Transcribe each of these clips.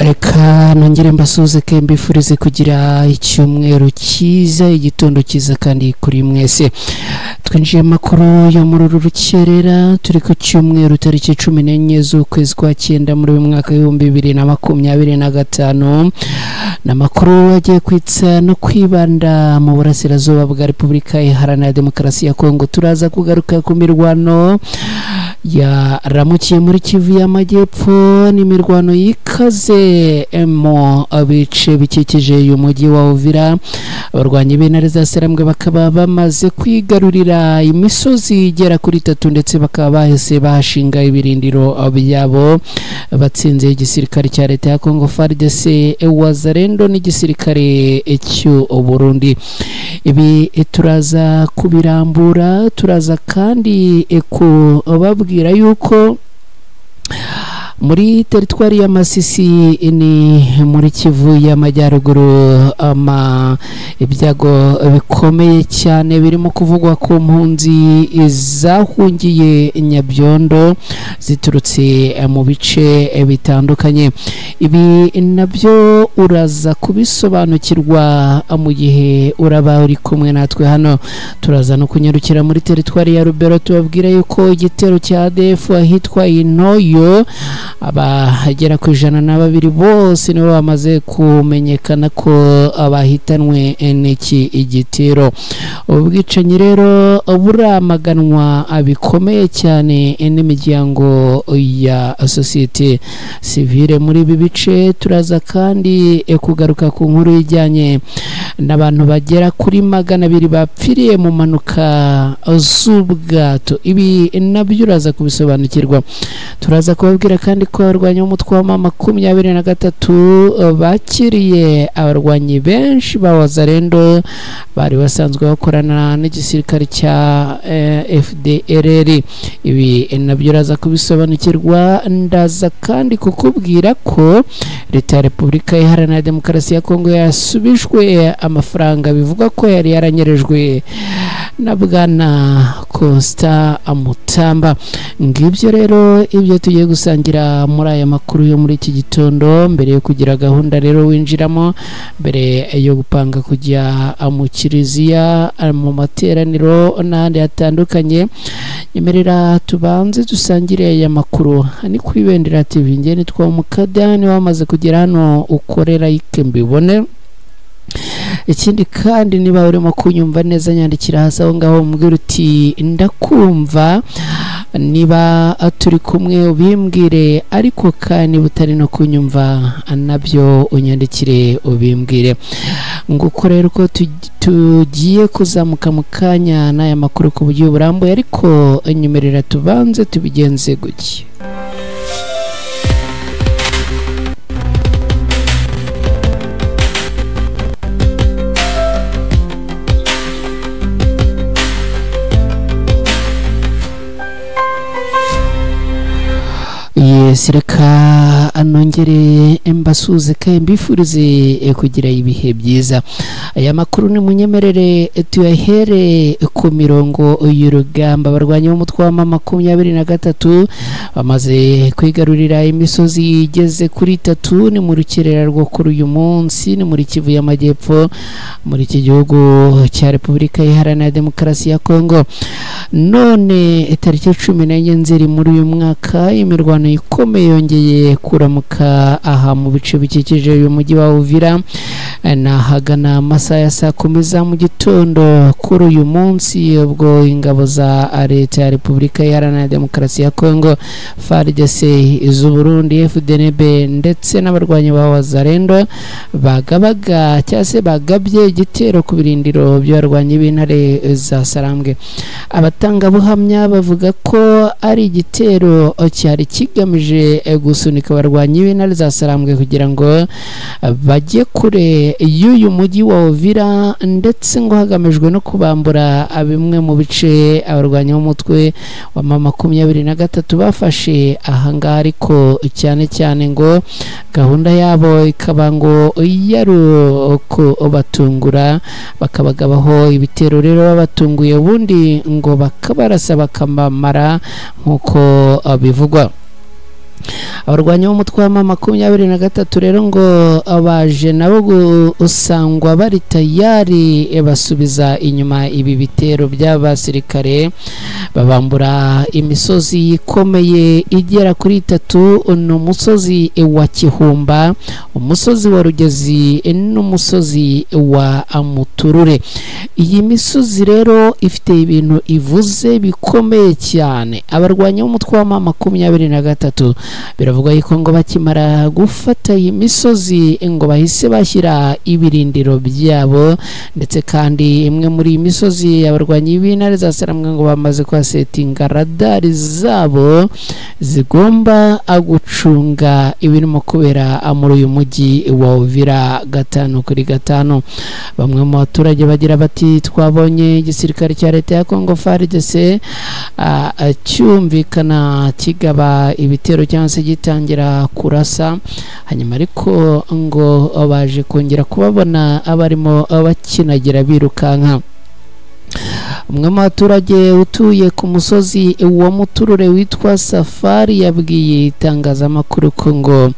Reka nongere mbasuhuze ke mbifurize kugira icyumweru cyiza, igitondo cyiza kandi kuri mwese. Twinjiye amakuru yo muri uru rukerera, turi ku cyumweru tariki 14 z'ukwezi kwa 9 muri uyu mwaka 2025. N'amakuru agiye kwitsa no kwibanda mu burasirazuba bwa Repubulika Iharanira Demokarasi ya Kongo. Turaza kugaruka ku mirwano yaramukiye muri Kivu y'Amajyepfo, n'imirwano yikaze mu bice bikikije uyu mujyi wa Uvira. Abarwanyi b'intare za Sarambwe bakaba bamaze kwigarurira imisozi igera kuri 3, ndetse bakaba bahise bahashinga ibirindiro byabo. Batsinze igisirikare cya leta ya Kongo FARDC, Wazalendo n'igisirikare cy'u Burundi. Ibi turaza kubirambura, turaza kandi kubabwira yuko muri teritwari ya Masisi ni muri Kivu y'Amajyaruguru ibyago bikomeye cyane birimo kuvugwa ku mpunzi zahungiye Nyabyondo ziturutse mu bice bitandukanye. Ibi nabyo uraza kubisobanukirwa mu gihe uraba uri kumwe natwe hano. Turaza no kunyarukira muri teritwari ya Rubero, tubabwira yuko igitero cya ADF ahitwa Inoyo abagera ku 102 bose nibo bamaze kumenyekana ko abahitanwe n'iki igitero. Ubwicanyi rero buramaganwa bikomeye cyane n'imiryango ya sosiyete sivile muri ibi bice. Turaza kandi kugaruka ku nkuru ijyanye n'abantu bagera kuri 200 bapfiriye mu mpanuka z'ubwato. Ibi nabyo uraza kubisobanukirwa. Turaza kubabwira kandi ko abarwanyi b'umutwe wa 23 bakiriye abarwanyi benshi ba Wazalendo bari basanzwe bakorana n'igisirikare cya FDLR. Ibi nabyo uraza kubisobanukirwa. Ndaza kandi kukubwira ko leta ya Repubulika Iharanira Demokarasi ya Kongo yasubijwe amafaranga bivugwa ko yari yaranyerejwe na bwana Constant Mutamba. Ngibyo rero ibyo tugiye gusangira muri aya makuru yo muri iki gitondo. Mbere yo kugira gahunda rero winjiramo, mbere yo gupanga kujya mu kiliziya, mu materaniro n'ahandi hatandukanye, nyemerera tubanze dusangire aya makuru. Ni ku Ibendera TV, nge nitwa Mukadani wamaze kugera hano ukorera like mbibone. Ikindi kandi niba urimo kunyumva neza, nyandikira hasi aho ngaho umbwira uti ndakumva. Niba turi kumwe ubimbwire, ariko kandi butari no kunyumva nabyo unyandikire ubimbwire. Nguko rero ko tugiye kuzamuka mu kanya n'aya makuru ku buryo burambuye, ariko nyemerera tubanze tubigenze gutya. Yes, reka anongere mbasuze kandi mbifurize kugira ibihe byiza. Aya makuru ni munyemerere tuyahere ku mirongo y'urugamba. Abarwanyi b'umutwe wa 23 bamaze kwigarurira imisozi igeze kuri 3 ni mu rukerera rwo kuri uyu munsi, ni muri Kivu y'Amajyepfo muri iki gihugu cya Repubulika Iharanira Demokarasi ya Kongo. None tariki 14 Nzeri muri uyu mwaka, imirwano ikomeye yongeye kuramuka aha mu bice bikikije uyu mujyi wa Uvira, nahagana amasaha ya saa 10 za mu gitondo kuri uyu munsi, ubwo ingabo za leta ya Repubulika Iharanira Demokarasi ya Kongo FARDC, iz'u Burundi FDNB ndetse n'abarwanyi ba Wazalendo bagabaga cyangwa se bagabye igitero ku birindiro by'abarwanyi b'intare za Sarambwe. Abatangabuhamya bavuga ko ari igitero cyari kigamije gusunika abarwanyi b'intare za Sarambwe kugira ngo bajye kure y'uyu mujyi wa Uvira, ndetse ngo hagamijwe no kubambura bimwe mu bice abarwanyi b'umutwe wa 23 bafashe ahangaha, ariko cyane cyane ngo gahunda yabo ikaba ngo yari kubatungura bakabagabaho ibitero rero babatunguye, ubundi ngo bakabarasa bakamamara nk'uko bivugwa. Abarwanyi b'umutwe wa M23 rero ngo abaje nabo gusangwa bari tayari basubiza inyuma ibi bitero by'abasirikare, babambura imisozi ikomeye igera kuri 3, ni umusozi wa Kihumba, umusozi wa Rugezi n'umusozi wa Muturure. Iyi misozi rero ifite ibintu ivuze bikomeye cyane. Abarwanyi b'umutwe wa M23 biravugwa yuko ngo bakimara gufata iyi misozi ngo bahise bashyira ibirindiro byabo, ndetse kandi imwe muri iyi misozi abarwanyi b'intare za Sarambwe ngo bamaze kuhasetinga radari zabo zigomba gucunga ibirimo kubera muri uyu mujyi wa Uvira 5 kuri 5. Bamwe mu baturage bagira bati twabonye igisirikare cya leta ya Congo FARDC cyumvikana kigaba ibitero cyangwa se gitangira kurasa, hanyuma ariko ngo baje kongera kubabona abarimo bakinagira birukanka. Umwe mu baturage utuye ku musozi wa Muturure witwa Safari yabwiye itangazamakuru ko ngo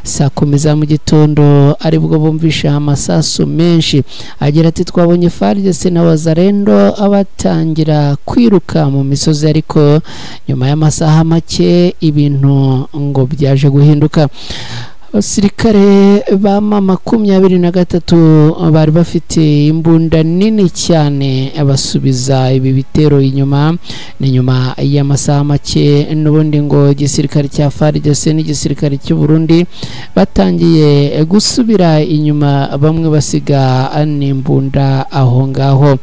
saa 10 za mu gitondo aribwo bumvisha amasasu menshi. Agira ati twabonye FARDC na Wazalendo abatangira kwiruka mu misozi, ariko nyuma y'amasaha make ibintu ngo byaje guhinduka. Abasirikare ba M23 bari bafite imbunda nini cyane basubiza ibi bitero inyuma. Ni nyuma y'amasaha make n'ubundi ngo igisirikare cya FARDC n'igisirikare cy'u Burundi batangiye gusubira inyuma, bamwe basiga n'imbunda aho ngaho.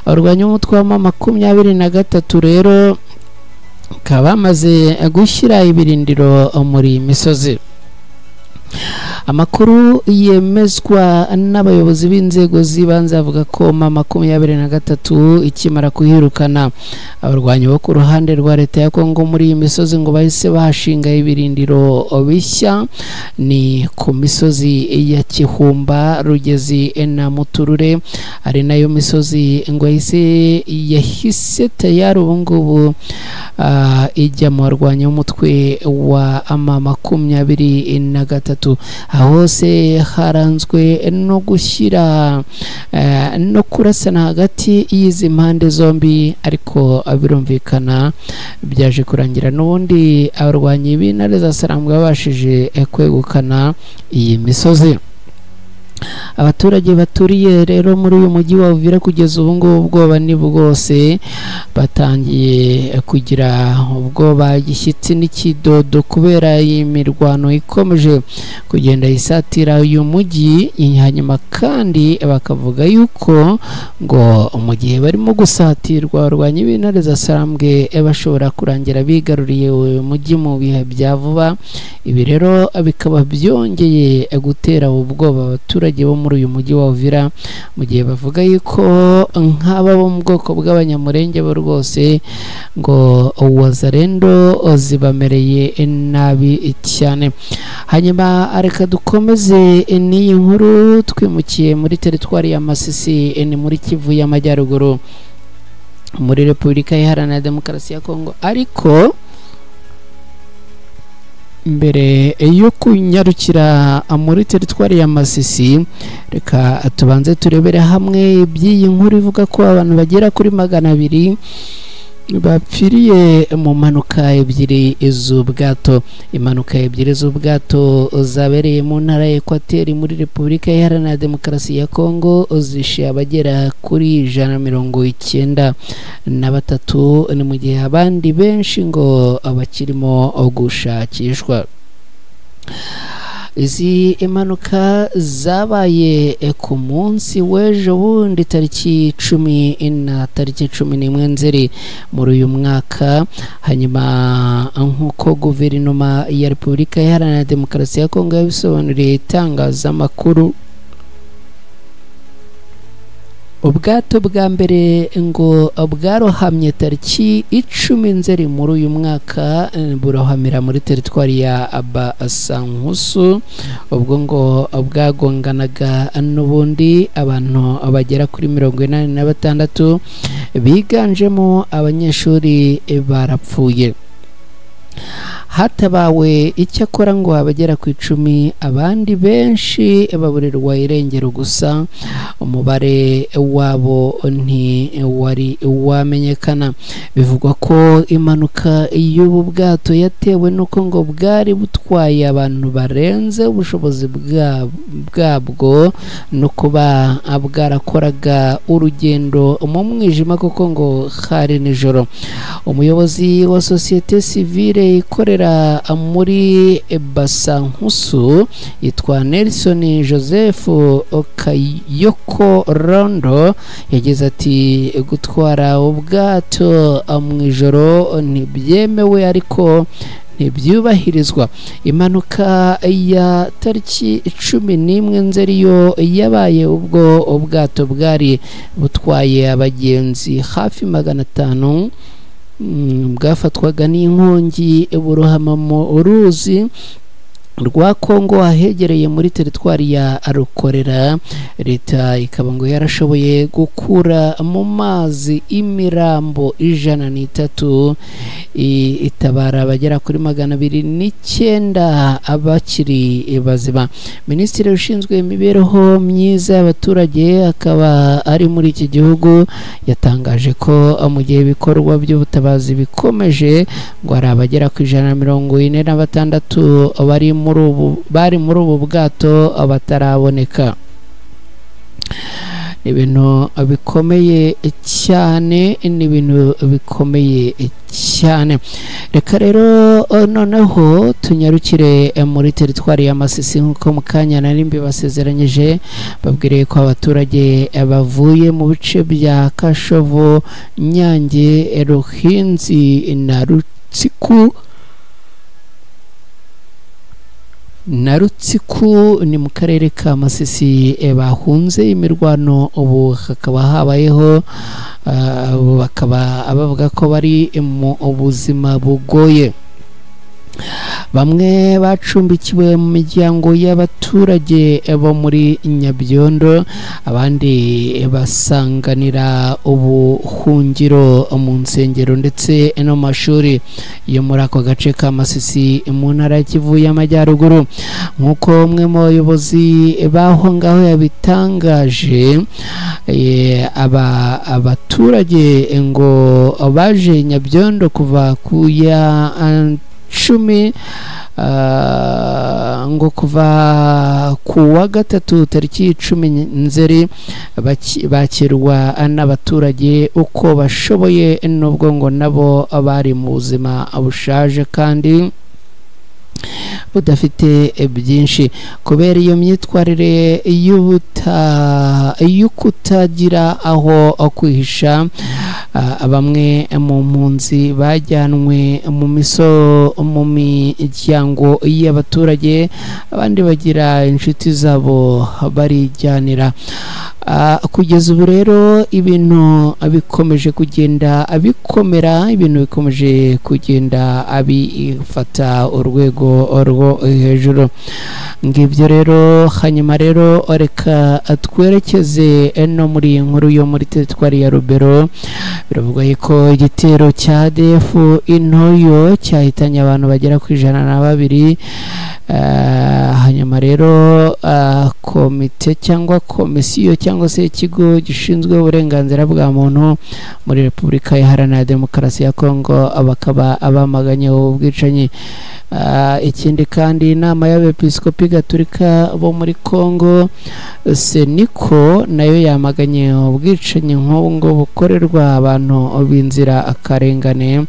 Abarwanyi b'umutwe wa M23 rero bakaba bamaze gushyira ibirindiro muri misozi. Amakuru yemezwa n'abayobozi b'inzego z'ibanze avuga ko M23 ikimara kuhirukana abarwanyi bo ku ruhande rwa leta ya Kongo muri iyi misozi ngo bahise bahashinga ibirindiro bishya, ni ku misozi ya Kihumba, Rugezi na Muturure, ari nayo misozi ngo yahise tayari ubu ngubu ijya mu barwanyi b'umutwe wa M23. Aho hose haranzwe no gushyira no kurasana hagati y'izi mpande zombi, ariko birumvikana byaje kurangira n'ubundi abarwanyi b'intare za Sarambwe babashije kwegukana iyi misozi. Abaturage baturiye rero muri uyu mujyi wa Uvira kugeza ubu ngubu ubwoba ni bwose, batangiye kugira ubwoba gishyitsi n'ikidodo kubera iyi mirwano ikomeje kugenda isatira uyu mujyi. Hanyuma kandi bakavuga yuko ngo mu gihe barimo gusatirwa abarwanyi b'intare za Sarambwe bashobora kurangira bigaruriye uyu mujyi mu bihe bya vuba. Ibi rero bikaba byongeye gutera ubwoba abaturage bo muri uyu mujyi wa Uvira, mu gihe bavuga yuko nk'aba bo mu bwoko bw'Abanyamurenge bo rwose ngo Wazalendo zibamereye nabi cyane. Hanyuma reka dukomeze n'iyi nkuru twimukiye muri teritwari ya Masisi, ni muri Kivu y'Amajyaruguru muri Repubulika Iharanira Demokarasi ya Kongo. Ariko mbere yo kunyarukira muri teritwari ya Masisi, reka tubanze turebere hamwe iby'iyi nkuru ivuga ko abantu bagera kuri 200 bapfiriye mu mpanuka ebyiri z'ubwato. Impanuka ebyiri z'ubwato zabereye mu ntara ya Ekwateri muri Repubulika Iharanira Demokarasi ya Kongo zishe abagera kuri 193, ni mu gihe abandi benshi ngo bakirimo gushakishwa. Izi impanuka zabaye ku munsi w'ejo bundi tariki 10 na tariki 11 Nzeri muri uyu mwaka. Hanyuma nk'uko guverinoma ya Repubulika Iharanira Demokarasi ya Kongo yabisobanuriye itangazamakuru, ubwato bwa mbere ngo bwarohamye tariki 10 Nzeri muri uyu mwaka, burohamira muri teritwari ya Basankusu, ubwo ngo bwagonganaga n'ubundi abantu bagera kuri 86 biganjemo abanyeshuri barapfuye. Hatabawe icyakora ngo abagera ku 10, abandi benshi baburirwa irengero, gusa umubare wabo ntiwari wamenyekana. Bivugwa ko impanuka y'ubu bwato yatewe nuko ngo bwari butwaye abantu barenze ubushobozi bwabwo no kuba bwarakoraga urugendo mu mwijima kuko ngo hari nijoro. Umuyobozi wa sosiyete sivile ikorera muri Basankusu yitwa Nelson Joseph Kayoko Rondo yagize ati gutwara ubwato mu ijoro ntibyemewe ariko ntibyubahirizwa. Impanuka ya tariki 11 Nzeri yo yabaye ubwo ubwato bwari butwaye abagenzi hafi 500 bwafatwaga n'inkongi burohama mu ruzi rwa Kongo ahegereye muri teritwari ya Rukorera. Leta ikaba ngo yarashoboye gukura mu mazi imirambo 103, itabara abagera kuri 209 abakiri bazima. Minisitiri ushinzwe imibereho myiza y'abaturage akaba ari muri iki gihugu yatangaje ko mu gihe ibikorwa by'ubutabazi bikomeje ngo hari abagera ku 146 bari muri ubu bwato bataraboneka. Ibintu bikomeye cyane, ni ibintu bikomeye cyane. Reka rero noneho tunyarukire muri teritwari ya Masisi nkuko mu kanya nari mbibasezeranyije, babwiriye ko abaturage bavuye mu bice bya Kashovo, Nyange, Ruhinzi na Rutsiku ni mu karere ka Masisi bahunze imirwano. Ubu hakaba habayeho bakaba bavuga ko bari mu buzima bugoye. Bamwe bacumbikiwe mu miryango y'abaturage bo muri Nyabyondo, abandi basanganira ubuhungiro mu nsengero ndetse no mu mashuri yo muri ako gace ka Masisi mu ntara ya Kivu y'Amajyaruguru. Nk'uko umwe mu bayobozi baho ngaho yabitangaje, abaturage ngo baje Nyabyondo kuva ku ya 10 ngo kuva ku wa gatatu tariki 10 Nzeri bakirwa n'abaturage uko bashoboye, nubwo ngo nabo bari mu buzima bushaje kandi budafite byinshi. Kubera iyo myitwarire y'ukutagira aho kwihisha, bamwe mu mpunzi bajyanwe mu miryango y'abaturage, abandi bagira inshuti zabo barijyanira. Kugeza ubu rero ibintu bikomeje kugenda bikomera, ibintu bikomeje kugenda bifata urwego rwo hejuru. Ngibyo rero. Hanyuma rero reka twerekeze no muri inkuru yo muri teritwari ya Rubero. Biravuga ko igitero cya ADF intoyo cyahitanye abantu bagera ku 102. Hanyuma rero komite cyangwa komisiyo cyangwa se ikigo gishinzwe uburenganzira bwa muntu muri Repubulika Iharanira Demokarasi ya Kongo bakaba abamaganye ubwicanyi. Ikindi kandi inama y'abepiskopi gatolika bo muri Kongo Seniko nayo yamaganye ubwicanyi nk'ubwo bukorerwa abantu b'inzira akarengane,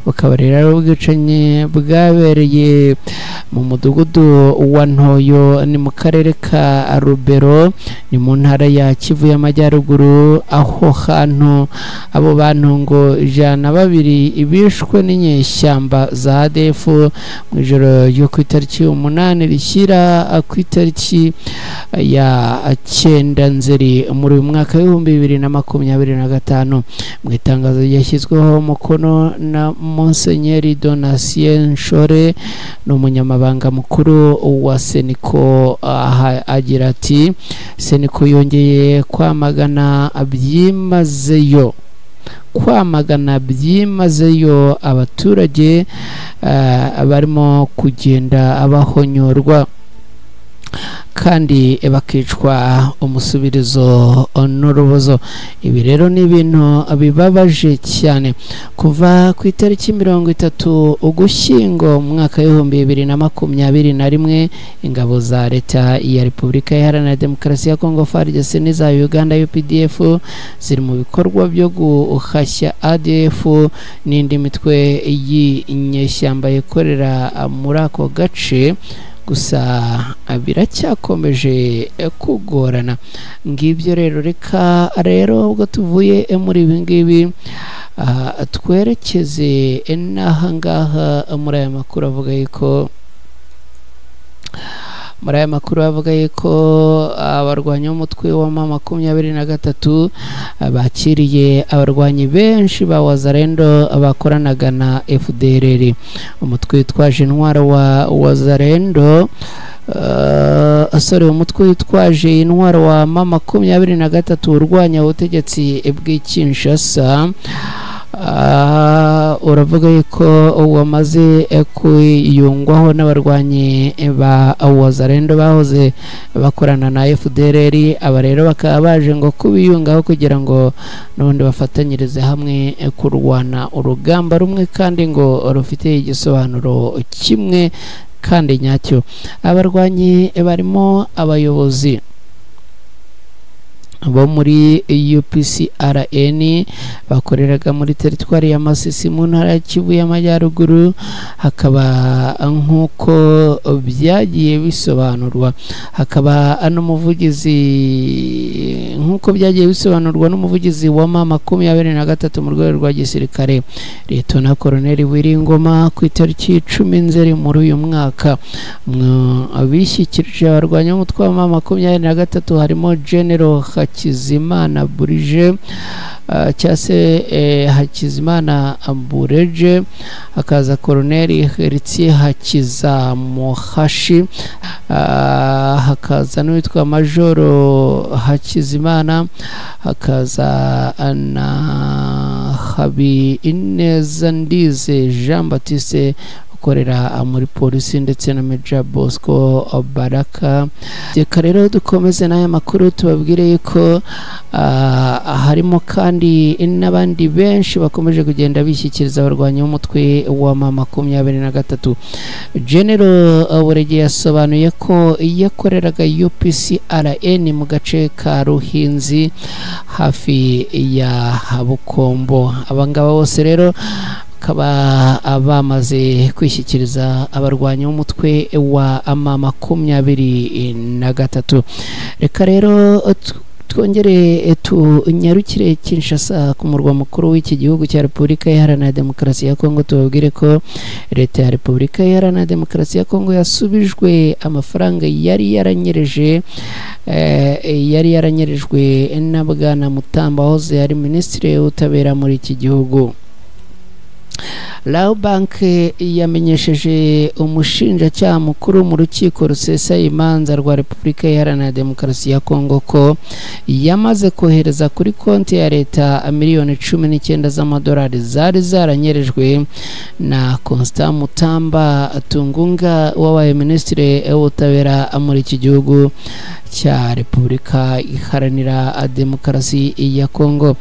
bukaba rero ubwicanyi bwabereye mu mudugudu wa Ntoyo ni mu karere ka Rubero ni mu ntara ya Kivu y'Amajyaruguru, aho hantu abo bantu ngo 102 bishwe n'inyeshyamba za ADF mu ijoro ryo ku itariki 8 rishyira ku itariki ya 9 Nzeri muri uyu mwaka w'2025. Mu itangazo ryashyizweho umukono na Monsenyeri Donatien Nshore n'umunyamabanga mukuru wa Seniko, agira ati Seniko yongeye kwamagana byimazeyo kwamagana byimazeyo abaturage barimo kugenda abahonyorwa kandi bakicwa umusubirizo n'urubozo. Ibi rero ni ibintu bibabaje cyane. Kuva ku itariki 30 Ugushyingo mu mwaka 2021, ingabo za leta ya Repubulika Iharanira Demokarasi ya Kongo FARDC n'iza Uganda UPDF ziri mu bikorwa byo guhashya ADF n'indi mitwe y'inyeshyamba ikorera muri ako gace, gusa biracyakomeje kugorana. Ngibyo rero, reka rero ubwo tuvuye muri ibi ngibi twerekeze n'aha ngaha muri aya makuru avuga yuko abarwanyi b'umutwe wa M23 bakiriye abarwanyi benshi ba Wazalendo bakoranaga na FDLR. Umutwe witwaje intwaro wa Wazalendo umutwe witwaje intwaro wa M23 urwanya ubutegetsi bw'i Kinshasa uravuga yuko wamaze kwiyungwaho n'abarwanyi ba Wazalendo bahoze bakorana na FDLR. Aba rero bakaba baje ngo kubiyungaho kugira ngo n'ubundi bafatanyirize hamwe kurwana urugamba rumwe kandi ngo rufite igisobanuro kimwe kandi nyacyo. Abarwanyi barimo abayobozi bo muri UPCRN bakoreraga muri teritwari ya Masisi mu ntara ya Kivu y'Amajyaruguru, hakaba nk'uko byagiye bisobanurwa, hakaba n'umuvugizi nk'uko byagiye bisobanurwa n'umuvugizi wa M23 mu rwego rwa gisirikare Liyetona Koloneli Wiringoma ku itariki 10 Nzeri muri uyu mwaka. Abishyikirije abarwanya umutwe wa M23 harimo General Hakizimana Burije cyase Hakizimana Bureje, hakaza Colonel Heritier Hakizamuhashi, hakaza n'uwitwa Majoro Hakizimana, hakaza na Habineza Ndize Jean Baptiste ukorera muri polisi, ndetse na Major Bosco Baraka. Reka rero dukomeze n'aya makuru tubabwire yuko harimo kandi n'abandi benshi bakomeje kugenda bishyikiriza abarwanyi b'umutwe wa M23. General Burege yasobanuye ko yakoreraga UPCRN mu gace ka Ruhinzi hafi ya Bukombo. Abangaba bose rero kaba bamaze kwishyikiriza abarwanyi b'umutwe wa M23. Reka rero twongere tunyarukire Kinshasa ku murwa mukuru w'iki gihugu cya Repubulika Iharanira Demokarasi ya Kongo, tubabwire ko leta ya Repubulika Iharanira Demokarasi ya Kongo yasubijwe amafaranga yari yaranyereje yari yaranyerejwe na Bwana Mutamba wahoze ari minisitiri w'ubutabera muri iki gihugu. Rawbank yamenyesheje umushinjacyaha mukuru mu rukiko rusesa imanza rwa Repubulika Iharanira Demokarasi ya Kongo ko yamaze kohereza kuri konti ya leta miliyoni 19 z'amadolari zari zaranyerejwe na Constant Mutamba Tungunga wabaye minisitiri w'ubutabera muri iki gihugu cya Repubulika Iharanira Demokarasi ya Kongo.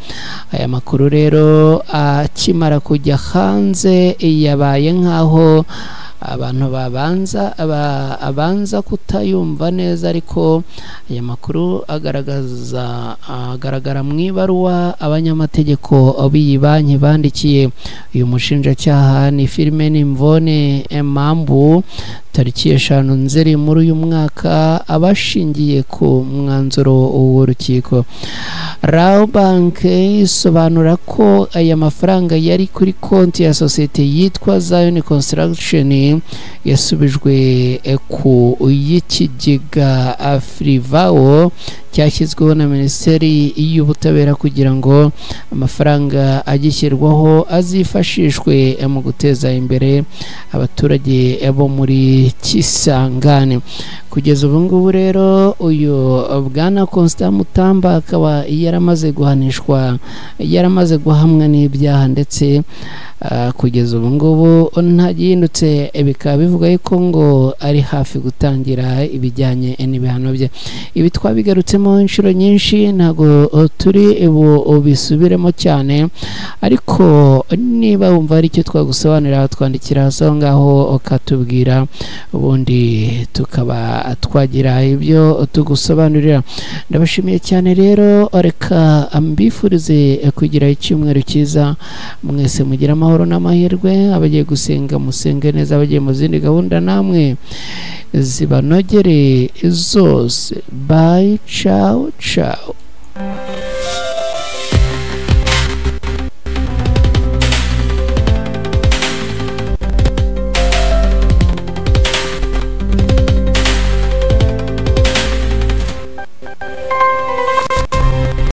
Aya makuru rero akimara kujya hanze yabaye nkaho abantu babanza abanza kutayumva neza, ariko aya makuru agaragara mu ibaruwa abanyamategeko b'iyi banki bandikiye uyu mushinjacyaha ni Firmin Mvone Mambu tariki 5 Nzeri muri uyu mwaka, abashingiye ku mwanzuro w'urukiko. Rawbank isobanura ko aya mafaranga yari kuri konti ya sosiyete yitwa Zion Construction yasubijwe ku y'ikigega Afrivao cyashyizweho na Minisiteri y'Ubutabera kugira ngo amafaranga agishyirwaho azifashishwe mu guteza imbere abaturage bo muri Kisangani. Kugeza ubu ngubu rero uyu bwana Constant Mutamba akaba yaramaze guhanishwa, yaramaze guhamwa n'ibyaha, ndetse kugeza ubu ngubu ntagihindutse bikaba bivuga yuko ngo ari hafi gutangira ibijyanye n'ibihano bye. Ibi twabigarutsemo inshuro nyinshi, ntabwo turi bisubiremo cyane, ariko niba wumva hari icyo twagusobanurira twandikira hasi aho ngaho ukatubwira, ubundi tukaba twagira ibyo tugusobanurira. Ndabashimiye cyane rero, reka mbifurize kugira icyumweru cyiza, mwese mugira amahoro n'amahirwe. Abagiye gusenga musenge neza, abagiye mu zindi gahunda namwe zibanogere zose. Bye, ciao ciao.